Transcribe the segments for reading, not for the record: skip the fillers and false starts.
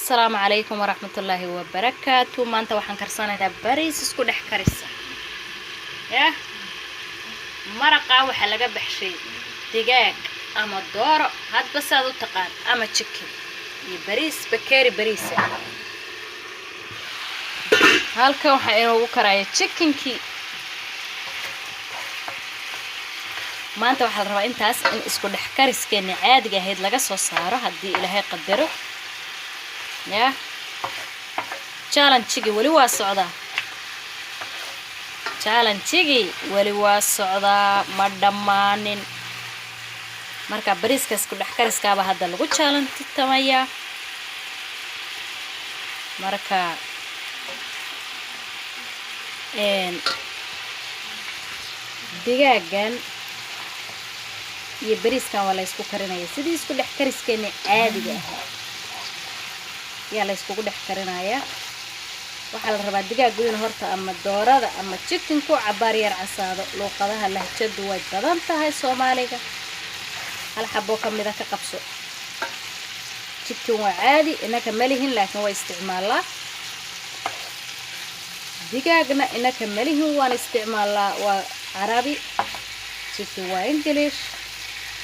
Asalaamu calaykum waraxmatullaahi wabarakaatu. Maanta waxaan karsanaynaa bariis isku dhex karisa. Yah, maraqaa waxaa laga baxshay digaag ama dooro, hadba saad u taqaan, ama chicken iyo bariis, bakeeri bariisa. Halkan waxaa inoogu karaya chickenkii. Maanta waxaa la rabaa intaas in isku dhex kariskeeni caadiga ahayd laga soo saaro, haddii Ilaahay qadaro. Yah, challenge-gii weli waa socdaa, challenge-gii weli waa socdaa, ma dhammaanin. Marka bariiska isku dhex kariskaaba hadda lagu challenge-tamayaa. Marka digaagan iyo bariiskan waa la ysku karinaya sidii isku dhex kariskeeni caadiga ahaa yaa la yskugu dhex karinayaa. Waxaa la rabaa digaagu inuu horta ama doorada ama chickenku cabaar yar casaado. Luuqadaha lahjadu way badan tahay. Soomaaliga hal xaboo ka mida ka qabso. Chicken waa caadi, inaka malihin, laakiin waa isticmaalaa. Digaagna inaka malihin, waan isticmaalaa, waa Carabi. Chicken waa English,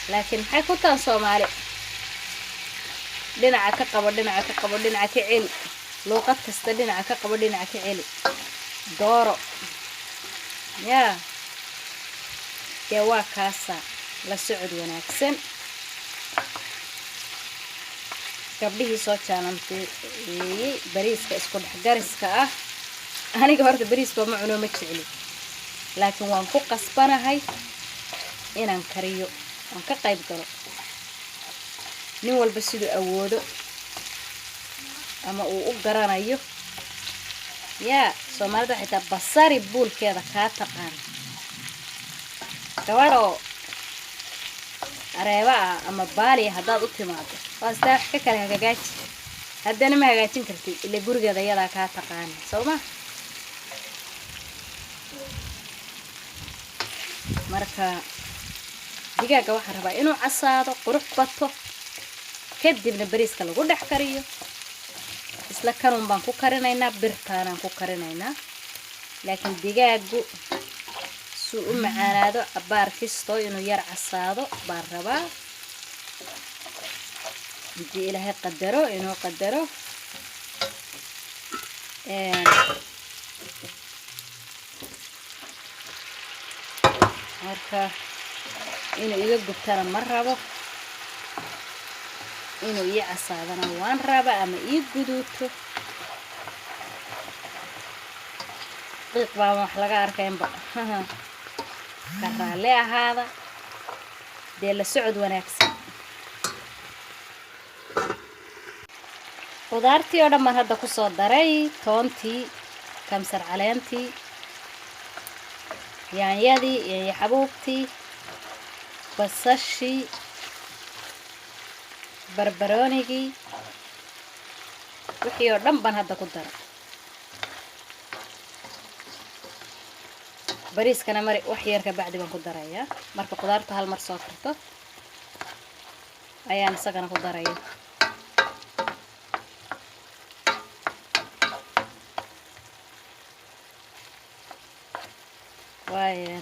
laakiin maxay ku tahan Soomaali? Dhinaca ka qabo, dhinaca ka qabo, dhinaca ka celi. Luuqad kasta dhinaca ka qabo, dhinaca ka celi. Dooro yaa dee waa kaasa. La socod wanaagsan. Gabdhihii soo challenge-eeyey bariiska isku dhexgariska ah, aniga horta bariisba ma cuno, ma jecli, laakiin waan ku qasbanahay inaan kariyo, waan ka qayb galo. Nin walba siduu awoodo ama uu u garanayo. Yaa Soomaalida waxay taa basari buulkeeda kaa taqaan. Gabadhoo areeba ah ama baaliya haddaad u timaado, waa sitaa wax ka kale hagagaaji, haddana ma hagaajin kartid, ila gurigeeda iyadaa kaa taqaana, soo ma? Marka digaagga waxaan rabaa inuu casaado, qurux bato, kadibna bariiska lagu dhex kariyo. Isla kanun baan ku karinaynaa, birtaanaan ku karinaynaa, laakiin digaaggu suu u macaanaado cabaar kistoo inuu yar casaado baan rabaa, haddii Ilaahay qadaro, inuu qadaro. Marka inuu iga gubtana ma rabo, inuu ii casaadana waan raba ama ii guduuto. Qiiq baan wax laga arkaynba. Ka raalli ahaada. Dee la socod wanaagsan. Qudaartii oo dhan baan hadda kusoo daray: toontii, kamsar caleentii, yaanyadii, yaanyo xabuubtii, basashii, barbaroonigii, wixii oo dhan baan hadda ku daray. Bariiskana mari wax yar ka bacdi baan ku darayaa. Marka qudaarta hal mar soo karto ayaan isagana ku daraya. Waay,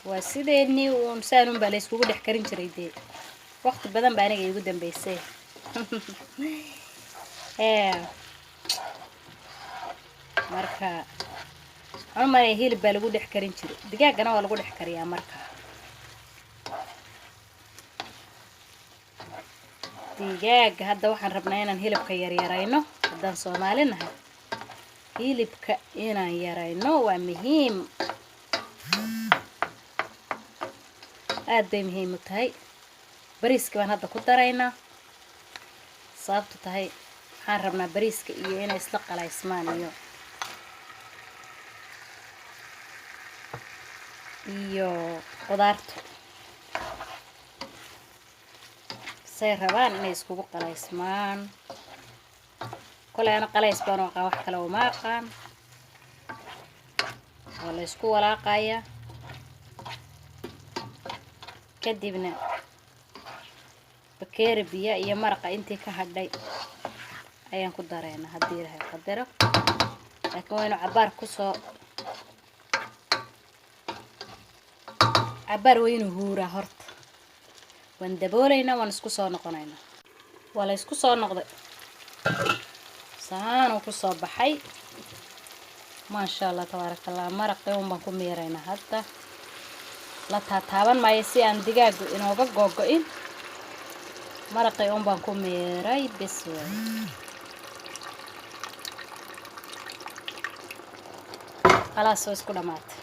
waa sideennii uun, saanun baa la iskugu dhex karin jiray. Dee waqti badan baa aniga iigu dambeysay. Marka waxaan u malaya hilib baa lagu dhex karin jiray, digaaggana waa lagu dhex kariyaa. Marka digaaga hadda waxaan rabnaa inaan hilibka yaryarayno. Haddaan Soomaali nahay, hilibka inaan yarayno waa muhiim, aad bay muhiim u tahay. Bariiska baan hadda ku daraynaa. Sababtu tahay, waxaan rabnaa bariiska iyo inay isla qalaysmaan iyo qudaartu say rabaan inay iskugu qalaysmaan. Kolay ana qalays baan u aqaan, wax kale uma aqaan. Waa la isku walaaqayaa. Kadibna bakeeri biyo iyo maraqa intii ka hadhay ayaan ku dareynaa, haddii Ilaahay qadaro. Laakiin waa inuu cabaar kusoo cabaar, waa inuu huuraa horta. Waan dabooleynaa, waan isku soo noqonaynaa. Waa la isku soo noqday, saanuu kusoo baxay, maasha Allah, tabaaraka Allah. Maraqii un baan ku miiraynaa hadda, la taataaban maayo si aan digaagu inooga googo-in. Maraqii un baan ku miiray, bes waay. Khalaas, oo isku dhamaatay.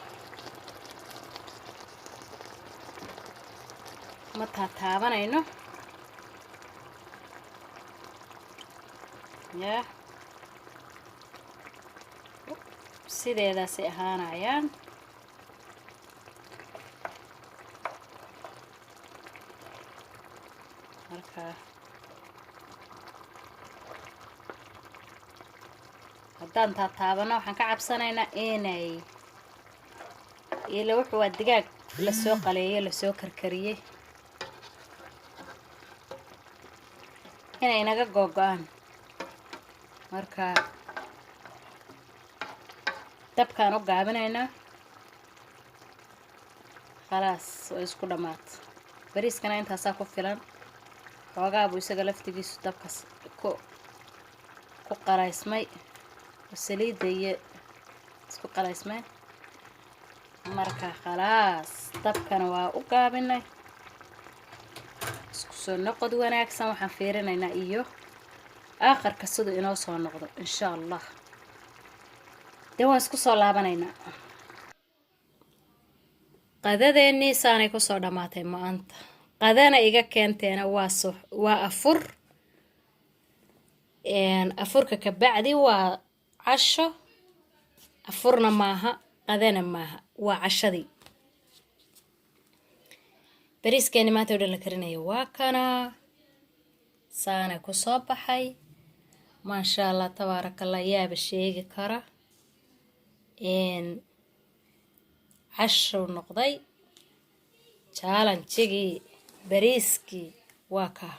Ma taataabanayno yaa, sideedaasay ahaanayaan. Marka haddaan taataabano, waxaan ka cabsanaynaa inay ila wuxuu waa digaag lasoo qaleeyey, lasoo karkariyey, inay inaga googo-aan. Marka dabkaan u gaabinaynaa. Khalaas, oo isku dhammaat. Bariiskana intaasaa ku filan. Xoogaa buu isaga laftigiisu dabkas ku qalaysmay oo saliidda iyo isku qalaysmeen. Marka khalaas, dabkana waa u gaabinay. Isku soo noqod wanaagsan. Waxaan fiirinaynaa iyo aakhirka siduu inoo soo noqdo, insha Allah. Dee waan isku soo laabanaynaa. Qadadeennii saanay kusoo dhammaatay maanta. Qadana iga keenteena, waa waa afur. Afurka kabacdi waa casho. Afurna maaha, qadana maaha, waa cashadii. Bariiskeeni maanta o dhan la karinaya waa kana, saana kusoo baxay, maasha Allah, tabaarakallah. Yaaba sheegi kara, cashow noqday. Challenge-gii bariiskii waa kaa.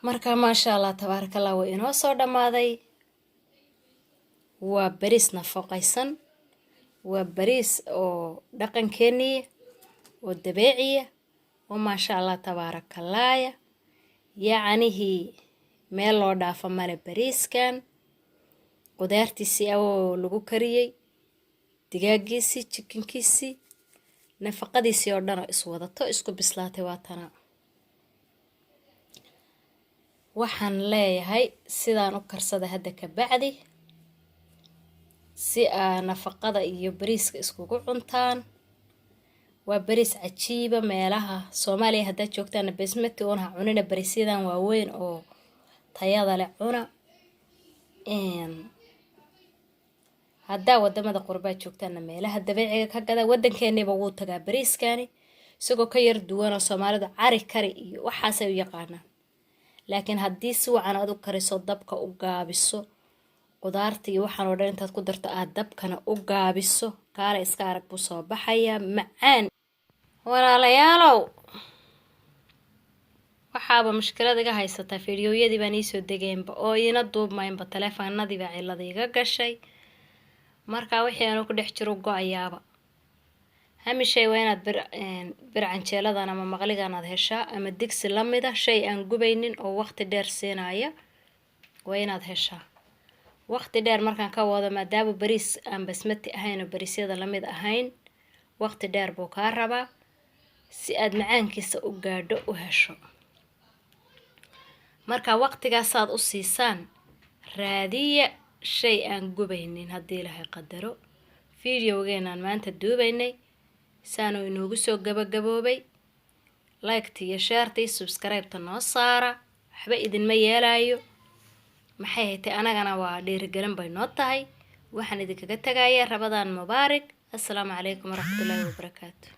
Marka maasha Allah, tabaarakallah, waa inoo soo dhammaaday. Waa bariis nafaqaysan, waa bariis oo dhaqankeeniya, oo dabeeciya, oo maasha Allah, tabaarakallaaya. Yacnihii meel loo dhaafo male bariiskan. Qudaartiisii awoo lagu kariyey, digaagiisii, chickenkiisii, nafaqadiisii oo dhanoo iswadato, isku bislaatay, waa tana. Waxaan leeyahay sidaan u karsada hadda ka bacdi, si aa nafaqada iyo bariiska iskugu cuntaan. Waa bariis cajiiba. Meelaha Soomaaliya haddaad joogtaana, basmati uun ha cunina, bariisyadan waaweyn oo tayada leh cuna. Haddaa wadamada qurbaad joogtaana, meelaha dabeeciga ka gada. Wadankeeniiba wuu tagaa bariiskani, isagoo ka yar duwanoo Soomaalidu cari kari iyo waxaasay u yaqaanaan. Laakiin haddii si wacan aad u kariso, dabka u gaabiso, qudaarta iyo waxaan oo dhan intaad ku darto aad dabkana u gaabiso, kaale iska arag buu soo baxayaa macaan. Walaalayaalow, waxaaba mushkilad iga haysataa, fiidiyowyadii baan iisoo degeenba oo iina duubmaynba. Taleefanadii baa cilada iga gashay. Marka wixii aanu ku dhex jiro go-ayaaba. Hamishay waa inaad bir canjeeladan ama maqligan aad heshaa, ama digsi lamida, shay aan gubaynin oo waqti dheer siinaya waa inaad heshaa. Waqti dheer markaan ka wado, maadaama bariis aan basmati ahayn oo bariisyada lamid ahayn, waqti dheer buu kaa rabaa si aad macaankiisa u gaadho, u hesho. Marka waqtigaasaad u siisaan, raadiya shay aan gubaynin, haddii Ilaahay qadaro. Videogeenaan maanta duubaynay saanuu inoogu soo gabagaboobay. Liketa iyo shareta iyo subscribe-ta noo saara, waxba idinma yeelaayo. Maxay haytay, anagana waa dhiirigelin bay noo tahay. Waxaan idinkaga tagayaa Ramadaan mubaarak. Assalaamu calaykum waraxmatullaahi wabarakaatu.